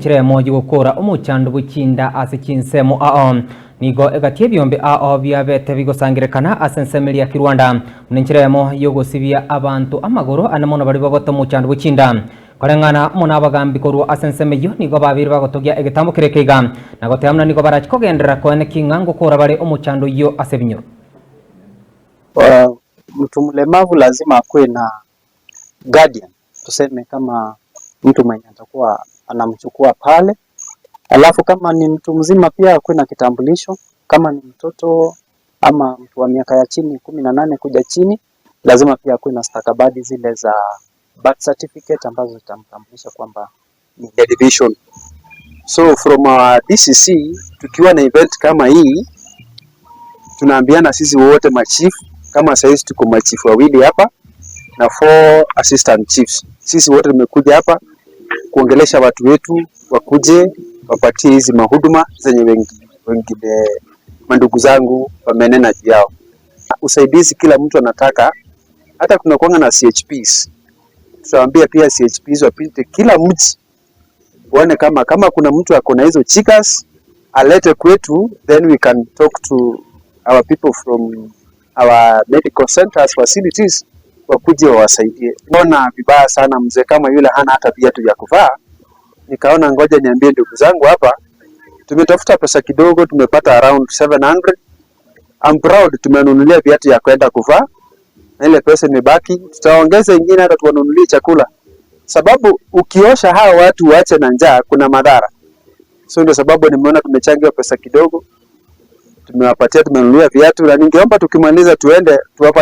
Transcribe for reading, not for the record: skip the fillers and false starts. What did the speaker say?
Chiremo gokora omochando bw'echinda ase chinsemo ao nigo egati ebiombe ao biabete bigosangerekana ase ensemo ya Kirwanda buna enchera yogosibia abanto amagoro ane mono bari bagote omochando bw'echinda koreng'ana mono abagambi korwa ase ensemo eywo nigo babere bagotogia egetambo kere keiga na goteba muna nigo barachi kogenderera koene king'a ngokora bare omochando oywo ase ebinyoro. Mtu mlemavu lazima akuwe na guardian, tuseme kama mtu mwenye atakuwa anamchukua pale. Alafu kama ni mtu mzima pia akuwe na kitambulisho. Kama ni mtoto ama mtu wa miaka ya chini 18 kuja chini, lazima pia akuwe na stakabadhi zile za birth certificate ambazo zitamtambulisha kwamba ni the division. So from our DCC, tukiwa na event kama hii, tunaambiana sisi wote machief, kama saizi tuko machief wawili hapa na four assistant chiefs. Sisi wote tumekuja hapa kuongelesha watu wetu wakuje wapatie hizi mahuduma zenye wengine mandugu zangu wamenena juu yao. Usaidizi kila mtu anataka, hata kuna kuanga na CHPs. Tutawaambia pia CHPs wapite kila mji waone kama kuna mtu ako na hizo chikas alete kwetu, then we can talk to our people from our medical centers facilities wakuje wawasaidie. Ona vibaya sana mzee kama yule hana hata viatu vya kuvaa. Nikaona ngoja niambie ndugu zangu hapa, tumetafuta pesa kidogo, tumepata around 700. I'm proud, tumenunulia viatu ya kwenda kuvaa na ile pesa imebaki, tutaongeza ingine hata tuwanunulie chakula, sababu ukiosha hawa watu waache na njaa kuna madhara. So ndio sababu nimeona tumechangia pesa kidogo, tumewapatia, tumenunulia viatu, na ningeomba tukimaliza tuende tuwapalie.